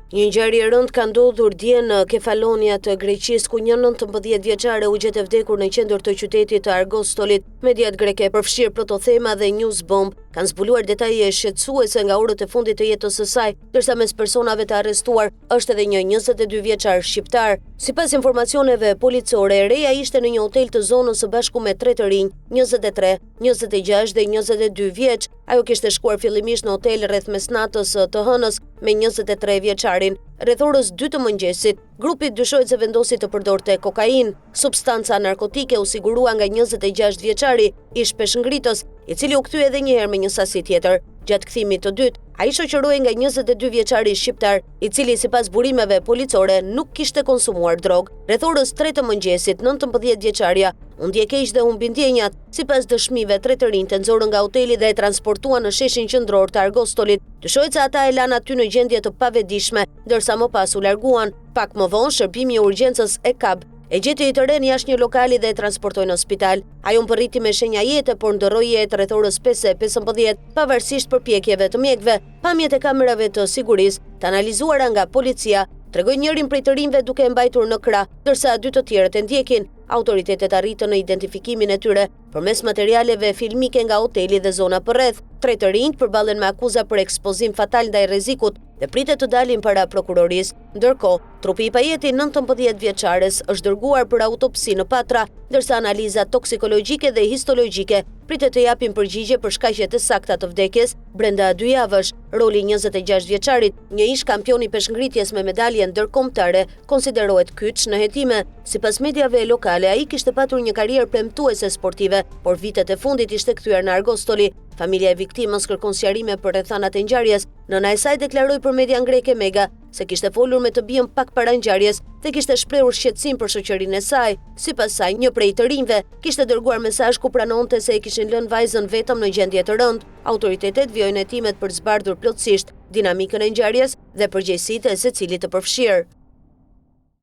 Një ngjarje e rëndë ka ndodhur dje në Kefalonia të Greqisë, ku një 19 vjeçare u gjet e vdekur në qendër të qytetit të Argostolit. Mediat greke, përfshirë Protothema dhe News Bomb, kanë zbuluar detaje shqetësuese nga orët e fundit të jetës së saj, ndërsa mes personave të arrestuar është edhe një 22 vjeçar shqiptar. Sipas informacioneve policore, e reja ishte në një hotel të zonës së bashku me tre të rinj, 23, 26 dhe 22 vjeç. Ajo kishte shkuar fillimisht në hotel rreth mesnatës së të hënës me 23 vjeçarin. Rreth orës 2 të mëngjesit, grupi dyshohet se vendosi të përdorte kokainë. Substanca narkotike u sigurua nga 26 vjeçari, ish peshëngritës, i cili u kthye edhe një herë me një sasi tjetër. Gjatë kthimit të dytë, ai shoqërohej nga 22 vjeçari shqiptar, i cili sipas burimeve policore nuk kishte konsumuar drogë. Rreth orës 3 të mëngjesit, 19 vjeçarja u ndje keq dhe humbi ndjenjat. Sipas dëshmive, tre të rinjtë e nxorën nga hoteli dhe e transportuan në sheshin qendror të Argostolit. Dyshohet se ata e lanë aty në gjendje të pavetëdijshme, ndërsa më pas u larguan. Pak më vonë, shërbimi i urgjencës EKAB e gjeti të renë jashtë një lokali dhe e transportoi në spital. Ajo mbërriti me shenja jete, por ndërroi jetë rreth orës 5:15, pavarësisht përpjekjeve të mjekëve. Pamjet e kamerave të sigurisë, të analizuara nga policia, tregojnë njërin prej të rinjve duke e mbajtur në krah, ndërsa dy të tjerët e ndjekin. Autoritetet arritën në identifikimin e tyre përmes materialeve filmike nga hoteli dhe zona përreth. Tre të rinjtë përballen me akuza për ekspozim fatal ndaj rrezikut dhe pritet të dalin para prokurorisë. Ndërkohë, trupi i pajetë i 19 vjeçares është dërguar për autopsi në Patra, ndërsa analiza toksikologjike dhe histologjike pritet të japin përgjigje për shkaqet e sakta të vdekjes brenda dy javësh. Roli i 26 vjeçarit, një ish kampion i peshëngritjes me medalje ndërkombëtare, konsiderohet kyç në hetime. Sipas mediave lokale, ai kishte patur një karrierë premtuese sportive, por vitet e fundit ishte kthyer në Argostoli. Familja e viktimës kërkon sqarime për rrethanat e ngjarjes. Nëna e saj deklaroi për median greke Mega se kishte folur me të bijën pak para ngjarjes dhe kishte shprehur shqetësim për shoqërinë e saj. Sipas saj, një prej të rinjve kishte dërguar mesazh ku pranonte se e kishin lënë vajzën vetëm në gjendje të rëndë. Autoritetet vijojnë hetimet për të zbardhur plotësisht dinamikën e ngjarjes dhe përgjegjësitë e secilit të përfshirë.